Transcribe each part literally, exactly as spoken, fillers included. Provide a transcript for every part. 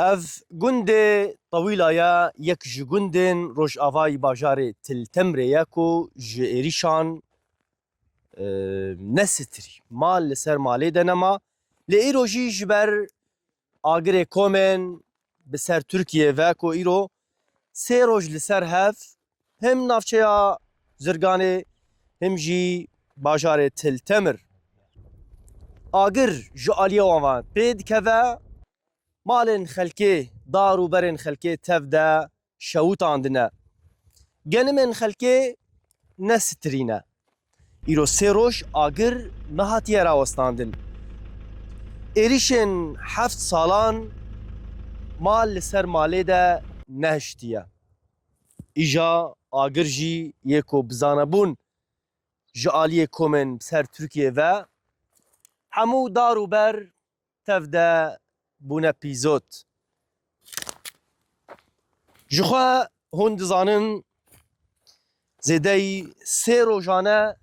Ev gundê Tewîla ye, yek ji gundên rojavayî bajarê Til Temrê ye ku ji êrîşan, e, nesitirî. Mal li ser malê de nema. Lê îro jî ji ber agirê komên bi ser Tirkiyê ve ku îro sê roj li ser hev him navçeya Zirganê him jî bajarê Til Temir agir ji aliyê wan ve pê dikeve. Malên xelkê, dar û berên xelkê tev de şewitandine. Genimên xelkê nesitirîne. Îro sê roj agir nehatiye rawestandin. Êrîşên heft salan mal li ser malê de nehiştiye. Îja agir jî yê ku bi zanebûn ji aliyê komên bi ser Tirkiyê ve hemû dar û ber tev de bûne pîzot. Ji xwe hûn dizanin zêdeyî sê rojane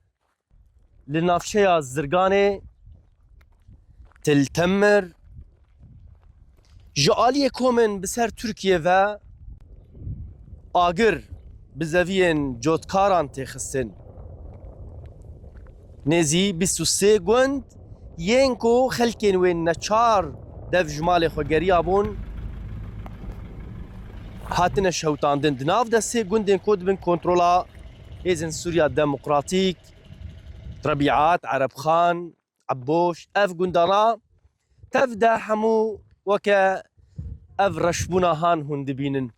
li navçeya Zirganê, Til Temir, ji aliyê komên bi ser Tirkiyê ve agir bi zeviyên cotkaran tê xistin. Nêzî bîst û sê gund yên ku xelkên wê neçar dev ji malê xwe geriyabûn, hatine şewitandin. Di nav de sê gundên ku dibin kontrola Hêzên Sûriya Demokratîk, Rebîat, Erebxan, Ebboş, ev gundana tev de hemû weke ev reşbûna han hûn dibînin.